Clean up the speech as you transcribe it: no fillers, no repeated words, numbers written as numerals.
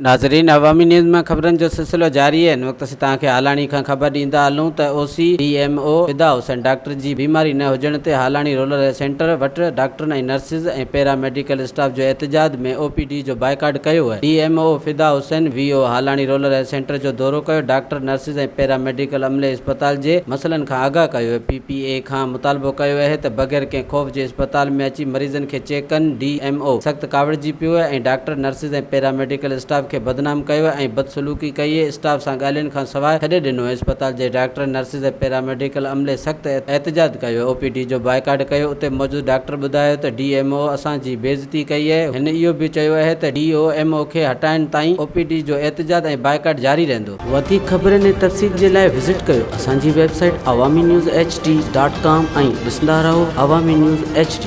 ناظرين عوامي نيوز مان خبرن جو سلسلو جاري آهي ان وقت اسين توهان کي هالاڻي کان خبر ڏيندا هلون ته O C D M O Fida Hussain doctor جي بيماري نه هجڻ تي هالاڻي رولر سينٽر وٽ ڊاڪٽرن ۽ نرسز ۽ پيرا ميڊيڪل اسٽاف جو احتجاج ۾ او پي ڊي جو بائيڪاٽ ڪيو ويو D M O Fida Hussain V O Halani rural health centre جو دورو ڪيو ڊاڪٽر نرسز ۽ پيرا ميڊيڪل عملي اسپتال جي مسئلن کان آگاهه ڪيو ويو پي پي اي کان مطالبو ڪيو ويو آهي ته بغير ڪنهن خوف جي اسپتال ۾ اچي مريضن کي چيڪ ڪن ڊي ايم او سخت ڪاوڙجي پيو ۽ doctor, nurses ۽ para medical staff کي بدنام ڪيو ۽ بدسلوڪي ڪئي، اسٽاف سان ڳالهين کان سواء ڇڏي ڏنو، اسپتال جي ڊاڪٽر، نرسز ۽ پيرا ميڊيڪل عملي سخت احتجاج ڪيو، او پي ڊي جو بائيڪاٽ ڪيو، اتي موجود ڊاڪٽر ٻڌايو ته ڊي ايم او اسان جي بي عزتي ڪئي اهي، هن اهو به چيو اهي ته ڊي او ايم او کي هٽائڻ تائين او پي ڊي جو احتجاج ۽ بائيڪاٽ جاري رهندو. وڌيڪ خبرن ۽ تفصيل جي لاء وزٽ ڪيو اسان جي website Awami news H D dot com ۽ ڏسندا رهو عوامي نيوز ايڇ ڊي.